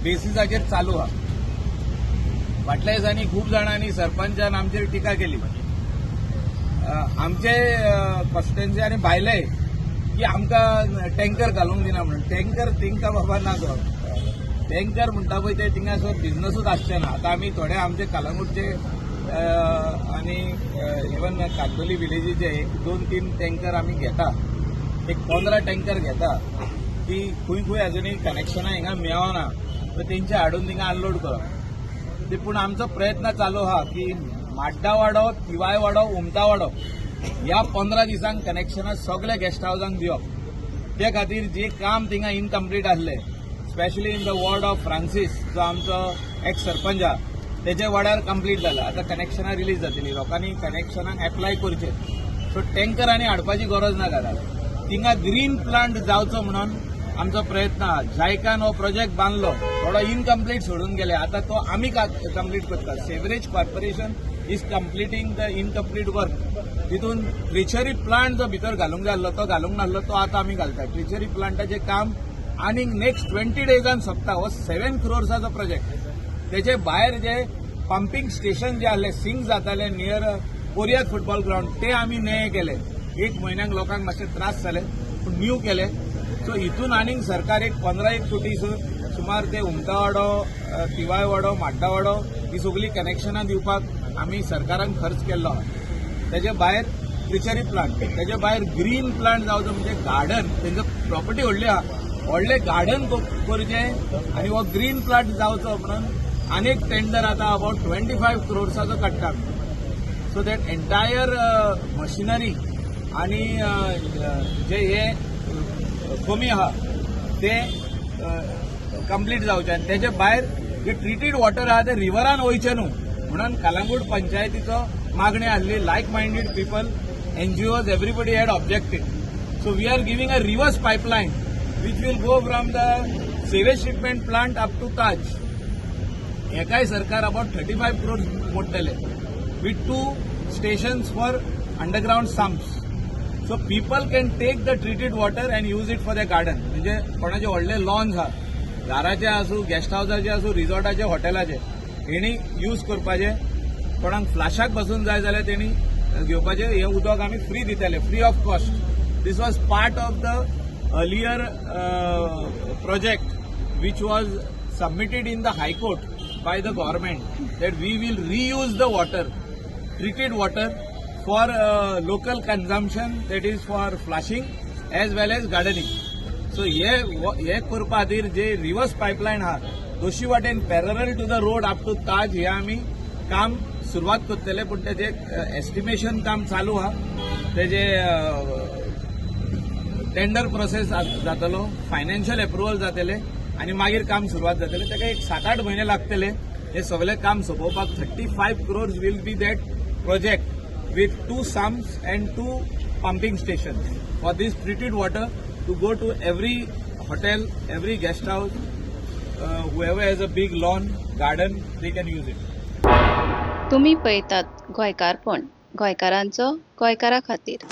बेसिसाचेर चालू आहा. फाटल्या दिसांनी खूब जाणांनी सरपंचान आमचेर टिका केली, आमचे कॉन्स्टिट्युएन्सी आनी भायले, की आमकां टँकर घालूंक दिना म्हणून. टँकर तेंकां बाबा ना गो. टँकर म्हणटा पळय, ते थिंगासर बिझनसूच आसचे ना. आतां आमी थोडे आमचे कलंगूटचे आनी इवन कांदोली विलेजीचे एक दोन तीन टँकर आमी घेता, एक 15 टँकर घेता की खंय खंय अजुनूय कनेक्शनां हिंगा मेळना तर तेंचे हाडून थिंगा अनलोड करप ते. पूण आमचो प्रयत्न चालू आहा की माड्डावाडो, तिवायवाडो, उमतावाडो ह्या 15 दिसांक कनेक्शनां सगल्या गेस्ट हावजांक दिवप. ते खातीर जे काम थिंगा इनकम्प्लीट आसले, specially in the ward of Francis, जो आमचो एक्स सरपंच आहा, तेच्या वाड्यार कंप्लीट जाला. आतां कनेक्शनां रिलीज जातली. लोकांनी कनेक्शनाक एप्लाय करचे. सो टँकर आनी हाडपाची गरज ना घरात. थिंगा ग्रीन प्लांट जावचो म्हणून आमचो प्रयत्न आहा. जायकान हो प्रोजेक्ट बांदलो, थोडो इनकम्प्लीट सोडून गेले. आतां तो आमी कंप्लीट करता. Sewerage Corporation is completing the incomplete work. तितून ट्रिशरी प्लांट जो भितर घालूंक जाय आसलो, तो घालूंक नासलो, तो आतां आमी घालता. ट्रिशरी प्लांटाचें काम आनीक नेक्स्ट 20 डेजान सोंपता. हो 7 क्रोर्साचो प्रोजेक्ट. तेचे भायर जे पंपिंग स्टेशन जे आहले, सिंक जाताले नियर कोरियात फुटबॉल ग्रावंड, ते आमी नेये केले. एक म्हयन्याक लोकांक मातशे त्रास जाले, पूण न्यू केले. सो हितून आनीक सरकार एक 15 एक कोटी सुमार ते उमतावाडो, तिवायवाडो, माड्डावाडो ही सगळीं कनेक्शनां दिवपाक आमी सरकारान खर्च केल्लो आहा. तेजे भायर ट्रिचरी प्लांट, तेजे भायर ग्रीन प्लांट जावचो म्हणजे गार्डन. तेंचो प्रॉपर्टी व्हडली आहा, व्हडलें गार्डन करचें आनी हो ग्रीन प्लांट जावचो म्हणून आनीक टेंडर आतां अबाउट 25 क्रोर्साचो काडटा, सो that entire machinery आणि जे हे कमी आहा ते कंप्लीट जावचें. आनी तेजे भायर जे ट्रिटेड वॉटर आहा ते रिवरान वयचें न्हू म्हणून कलंगूट पंचायतीचो मागणी आहली. Like minded people, NGOs, everybody had objected. So we are giving a reverse pipeline which will go from the sewage treatment plant up to Taj. हेकाय सरकार अबाउट 35 क्रोर्स मोडटले with two stations for underground sumps, so people can take the treated water and use it for the garden. म्हणजे कोणाचे व्हडले loans आहा, घराचे आसूं, guest हावसाचे आसूं, रिसॉर्टाचे, हॉटेलाचे, हेणी यूज करपाचे. कोणाक फ्लाशाक बसून जाय जाल्यार तेणी घेवपाचे. हें उदक आमी फ्री दितले, free of cost. This was part of the earlier project which was submitted in the High Court by the government, that we will reuse the water, treated water, for local consumption, that is for flushing as well as gardening. So हे हे करपा खातीर जे reverse pipeline आहा दोशी वाटेन, parallel to the road up to Taj, हे आमी काम सुरवात करतले. पूण तेजे एस्टिमेशन काम चालू आहा. तेजे टेंडर प्रोसेस जातलो, फायनान्शियल अप्रुवल जातले आनी मागीर काम सुरवात जातले. ताका एक 7-8 म्हयने लागतले हे सगळे काम सोंपोवपाक. 35 crores will be that project with two sumps and two pumping station for this treated water to go to every hotel, every guest house. Whoever has a big lawn, garden, they can use it. तुम्ही पळयतात गोंयकारपण, गोंयकारांचो गोंयकारा खातीर.